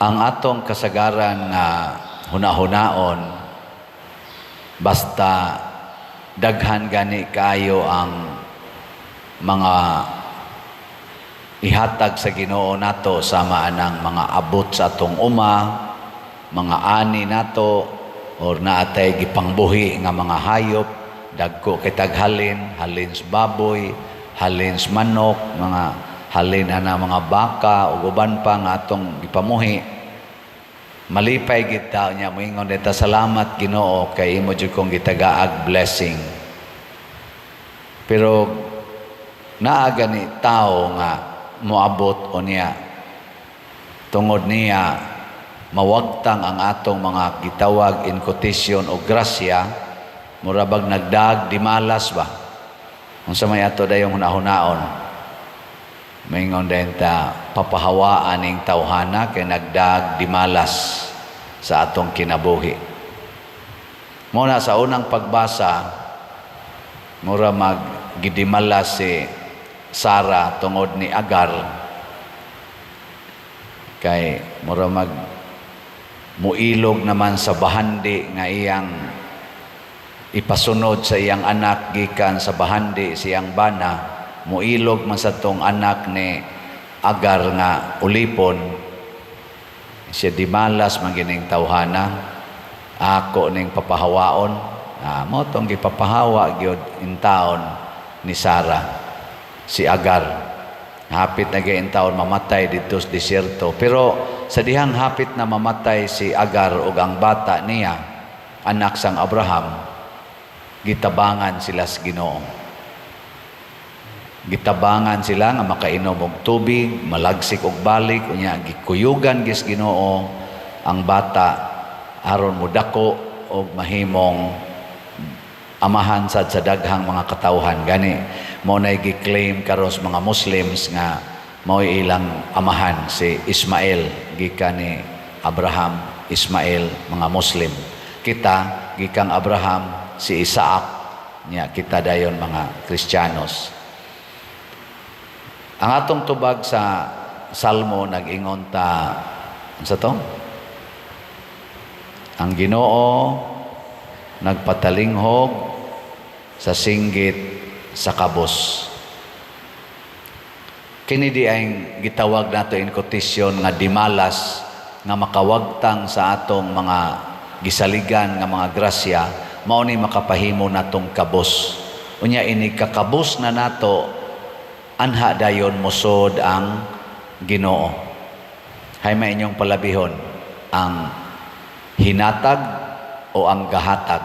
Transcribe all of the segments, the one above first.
Ang atong kasagaran nga hunahunaon, basta daghan gani kaayo ang mga ihatag sa Ginoo nato, sama anang mga abot sa atong uma, mga ani nato, or naatay gipangbuhi nga mga hayop, dagko kitag halin, halin sa baboy, halin sa manok, mga halin ana mga baka ug uban pa nga atong gipamuhi. Malipay gid ta niya, moingon ta, "Salamat, Ginoo, kay imo jud kong gitagaag blessing." Pero naa gani tao nga moabot o niya tungod niya mawagtang ang atong mga gitawag in quotation o grasya, mura bag nagdag dimalas ba. Unsa may ato dayong hunahunaon, maingon din ta, "Papahawaan ning tawhana kay nagdag dimalas sa atong kinabuhi." Mo na sa unang pagbasa, mura mag gidimalas si Sara tungod ni Agar, kay mura mag muilog naman sa bahandi nga iyang ipasunod sa iyang anak gikan sa bahandi siyang bana. Muilog man sa tong anak ni Agar nga ulipon siya. "Dimalas man gining tawhana, ako ning papahawaon." Mo tong gipapahawa gyud in taon ni Sara si Agar. Hapit na gay taon mamatay didto sa desierto, pero sa dihang hapit na mamatay si Agar ug ang bata niya, anak sang Abraham, gitabangan sila sa Ginoo. Gitabangan sila nga makainom og tubig, malagsik og balik. Unya gikuyugan gis Ginoo ang bata aron modako og mahimong amahan sad sa daghang mga katawhan. Gani mo nay gi-claim karon sa mga Muslims nga mao'y ilang amahan si Ismael, gikan ni Abraham Ismael, mga Muslim. Kita gikang Abraham si Isaac, nya kita dayon mga Kristiyanos. Ang atong tubag sa Salmo, nag-ingon ta sa to, ang Ginoo nagpatalinghog sa singgit sa kabos. Kini di ay gitawag nato in quotation nga dimalas nga makawagtang sa atong mga gisaligan nga mga grasya, mao ni makapahimo natong kabos. Unya ini kakabos na nato, anha dayon mosod ang Ginoo. Hay may inyong palabihon, ang hinatag o ang gahatag?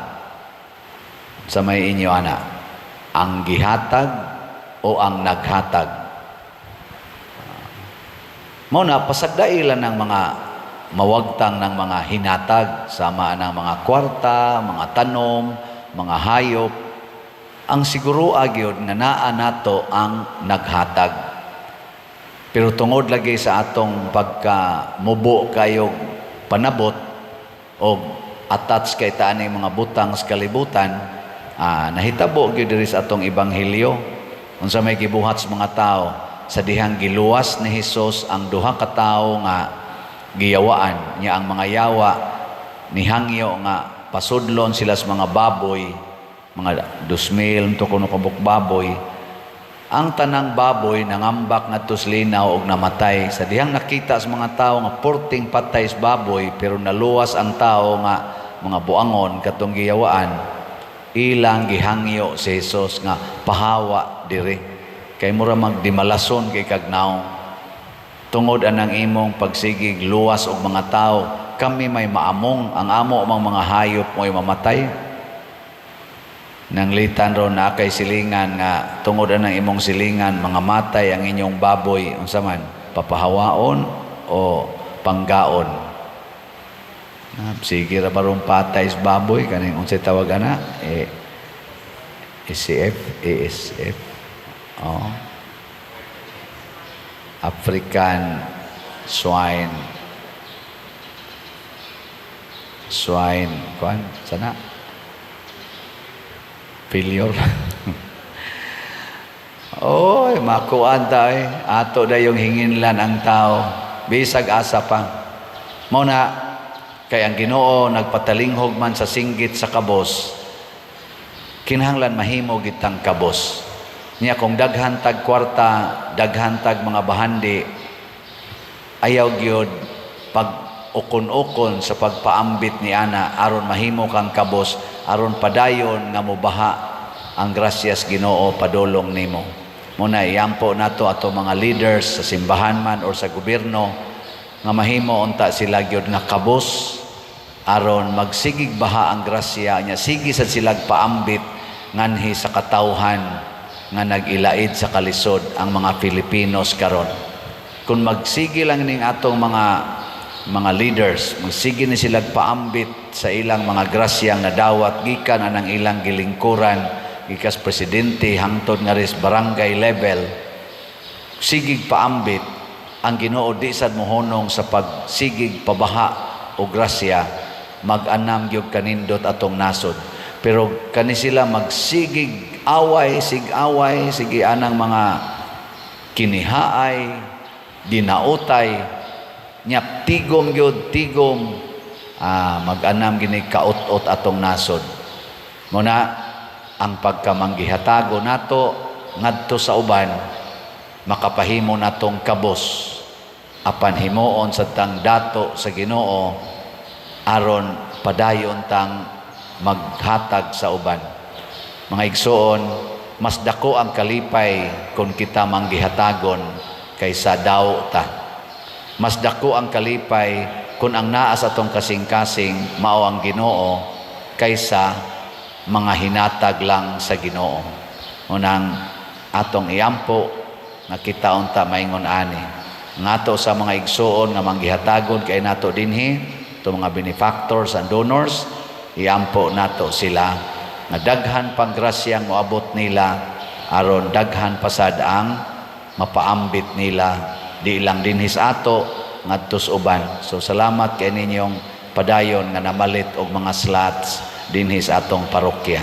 Sa may inyo ana, ang gihatag o ang naghatag? Mo na pasagdailan ng mga mawagtang ng mga hinatag, sama ng mga kwarta, mga tanom, mga hayop. Ang siguro gyud nga naa nato ang naghatag. Pero tungod lagi sa atong pagka mubo kayo panabot o attach kay ta aning mga butang sa kalibutan, nahitabo gyud diri sa atong ebanghelyo. Unsa may gibuhat sa mga tao sa dihang giluwas ni Hesus ang duha ka tawo nga giyawaan niya? Ang mga yawa nihangyo nga pasudlon sila sa mga baboy, mga 2,000 to kuno kabuk baboy. Ang tanang baboy nangambak ngadto sa linaw og namatay. Sa dihang nakita sa mga tao nga porting patay sa baboy pero naluwas ang tao nga mga buangon katong giyawaan, ilang gihangyo si Jesus nga pahawa diri kay mura magdimalason kay kag nawong tungod anang imong pagsigig luwas og mga tao. Kami may maamong, ang amo mang mga hayop mo'y mamatay. Nanglitan ron na kay silingan nga tungod anang imong silingan mga matay ang inyong baboy, unsa man, papahawaon o panggaon? Ah, sige ra barong patay sa baboy kaning unsay tawag ana, eh, ACF, ASF, oh, African swine kuan sana failure. Oy, makuan ta eh. Ato dayong hinginlan ang tao. Bisag asa pa. Mao na kay ang Ginoo nagpatalinghog man sa singgit sa kabos, kinahanglan mahimo gitang kabos. Niya kung daghan tag kwarta, daghan tag mga bahandi, ayaw gyud pag ukon-ukon sa pagpaambit ni ana aron mahimo kang kabos, aron padayon nga mobaha ang grasyas Ginoo padulong nimo. Muna iampo nato ato mga leaders sa simbahan man or sa gobyerno nga mahimo unta sila gyud nga kabos aron magsigig baha ang grasya nya, sige sad silag paambit nganhi sa katawhan nga nag-ilaid sa kalisod, ang mga Filipinos karon. Kung magsige lang ning atong mga leaders, magsige ni sila paambit sa ilang mga grasyang nadawat gikan anang ilang gilingkuran, gikas presidente hangtod nga ris barangay level, sigig paambit, ang Ginoo di sad mohonong sa pagsigig pabaha o grasya, mag-anam gyud kanindot atong nasod. Pero kani sila magsigig away, sig away, sige anang mga kinihaay, dinautay, nya tigom gyud tigom, mag-anam gini kaut-ot atong nasod. Muna ang pagkamanggihatago nato ngadto sa uban makapahimo natong kabos, apan himuon sa tang dato sa Ginoo aron padayon tang maghatag sa uban. Mga igsoon, mas dako ang kalipay kung kita manggihatagon kaysa daw ta. Mas dako ang kalipay kung ang naa sa atong kasing-kasing mao ang Ginoo kaysa mga hinatag lang sa Ginoo. Unang atong iampo nga kita unta maingon ani. Ngato sa mga igsoon nga manggihatagon kay nato dinhi, to mga benefactors and donors, iampo nato sila nga daghan pang grasyang moabot nila aron daghan pasad ang mapaambit nila, di lang dinhi sa ato, ngadto sa uban. So salamat kay ninyong padayon nga namalit og mga slots dinhi sa atong parokya.